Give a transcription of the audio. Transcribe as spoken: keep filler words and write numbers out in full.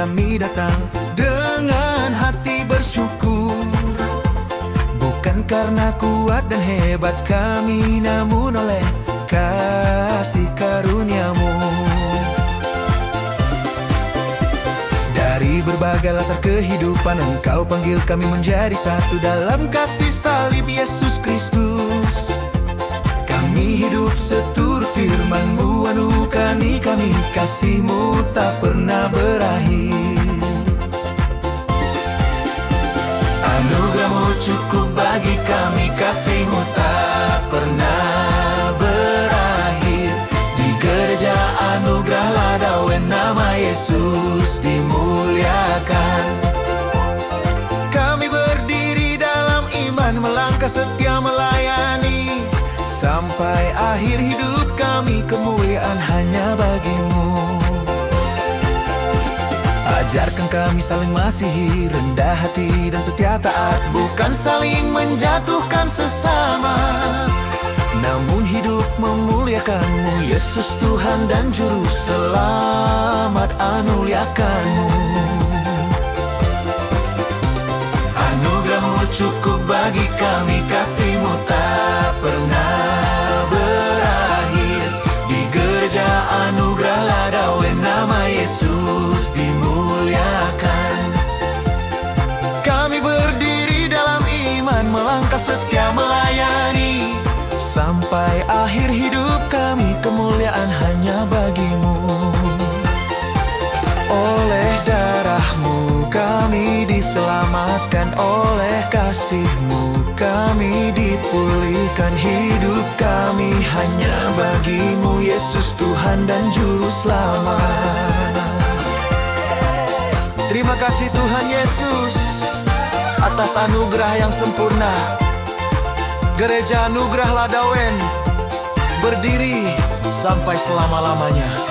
Kami datang dengan hati bersyukur, bukan karna kuat dan hebat kami, namun oleh kasih karunia-Mu. Dari berbagai latar kehidupan, Engkau panggil kami menjadi satu dalam kasih salib Yesus Kristus. Kami hidup seturut firman-Mu, anugerahkan kami, kasih-Mu tak pernah berakhir. Anugerah-Mu cukup bagi kami, kasih-Mu tak pernah berakhir. Di gereja Anugerah Ladawen, nama Yesus dimuliakan. Kami berdiri dalam iman, melangkah setia melayani. Sampai akhir hidup kami, kemuliaan hanya bagi-Mu. Ajarkan kami saling mengasihi, rendah hati, dan setia taat, bukan saling menjatuhkan sesama, namun hidup memuliakan-Mu, Yesus Tuhan dan Juru Selamat, anugerahkan-Mu. Anugerah-Mu cukup bagi kami, kasih-Mu tak pernah berakhir. Di gereja Anugerah Ladawen, nama Yesus dimuliakan. Kami berdiri dalam iman, melangkah setia melayani. Sampai akhir hidup kami, kemuliaan hanya bagi-Mu. Oleh darah-Mu kami diselamatkan, oleh kasih-Mu kami dipulihkan. Hidup kami hanya bagi-Mu, Yesus Tuhan dan Juru Selamat. Terima kasih Tuhan Yesus atas anugerah yang sempurna. Gereja Anugerah Ladawen berdiri sampai selama-lamanya.